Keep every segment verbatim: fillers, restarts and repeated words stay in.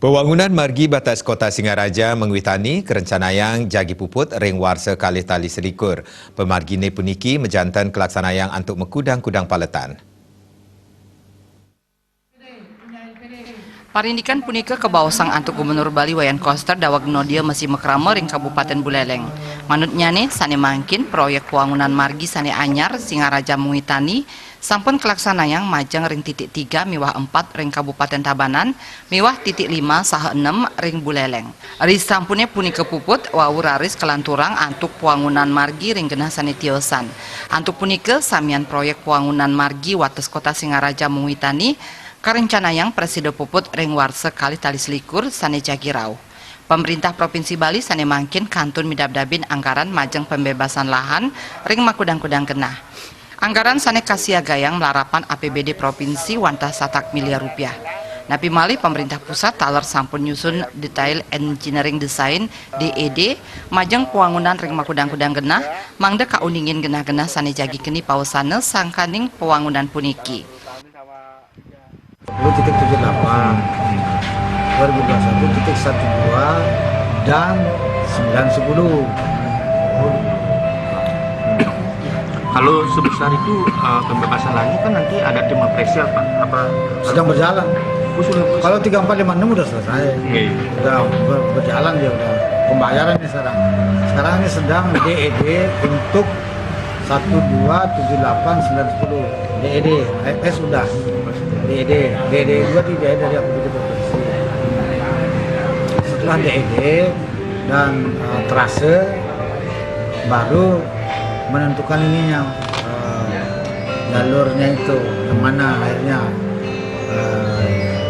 Pewangunan margi batas Kota Singaraja Mengwitani karencanayang jagi puput ring warsa kalih tali selikur. Pamargine puniki majanten kalaksanayang antuk makudang-kudang paletan. Parindikan punika kabaosang antuk Gubernur Bali Wayan Koster daweg nodia masi makrama ring Kabupaten Buleleng. Manutnyane, sane mangkin proyek pawangunan margi sane anyar Singaraja Mengwitani sampun kalaksanayang majeng ring titik tiga miwah empat ring Kabupaten Tabanan miwah titik lima saha enam ring Buleleng. Risampune punika puput, wau raris kalanturang antuk pawangunan margi ring genah sane tiosan. Antuk punika, samian proyek pawangunan margi wates Kota Singaraja Mengwitani karencanayang prasida puput ring warsa kalih tali selikur sane jagi rauh. Pamrintah Provinsi Bali sane mangkin kantun midabdabin anggaran majeng pembebasan lahan ring makudang-kudang genah. Anggaran sane kasiagayang malarapan A P B D provinsi wantah satak miliar rupiah. Napi malih, pamrintah pusat taler sampun nyusun Detail Engineering Design, D E D, majeng pawangunan ring makudang-kudang genah, mangda kauningin genah-genah sane jagi keni pawesana sangkaning pawangunan puniki. Dua titik tujuh delapan, dua ribu dua puluh satu titik satu dua, dan sembilan sepuluh. Kalau sebesar itu, eh, pembebasan lahannya kan nanti ada tim appraisal, Pak. Apa? Sedang berjalan. Oh, sudah. Kalau tiga empat lima enam udah selesai. Oke. Udah ber- berjalan dia udah. Pembayaran ini sekarang. Sekarang ini sedang D E D untuk satu dua tujuh delapan sembilan sepuluh. D E D, F S sudah. D E D, D E D dua tidak ada dari A P B D provinsi. Setelah D E D dan eh, trase, baru menentukan ininya, eh, jalurnya itu yang mana akhirnya eh,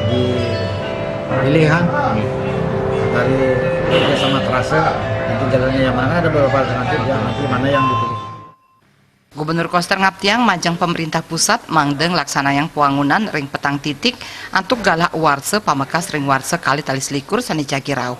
dipilihan dari kerja sama trase, nanti jalannya yang mana, ada beberapa alternatif yang nanti mana yang dipilih. Gubernur Koster ngaptiang majeng pamrintah pusat mangda nglaksanayang pawangunan ring petang titik antuk galah warsa pamekas ring warsa kalih tali selikur sane jagi rauh.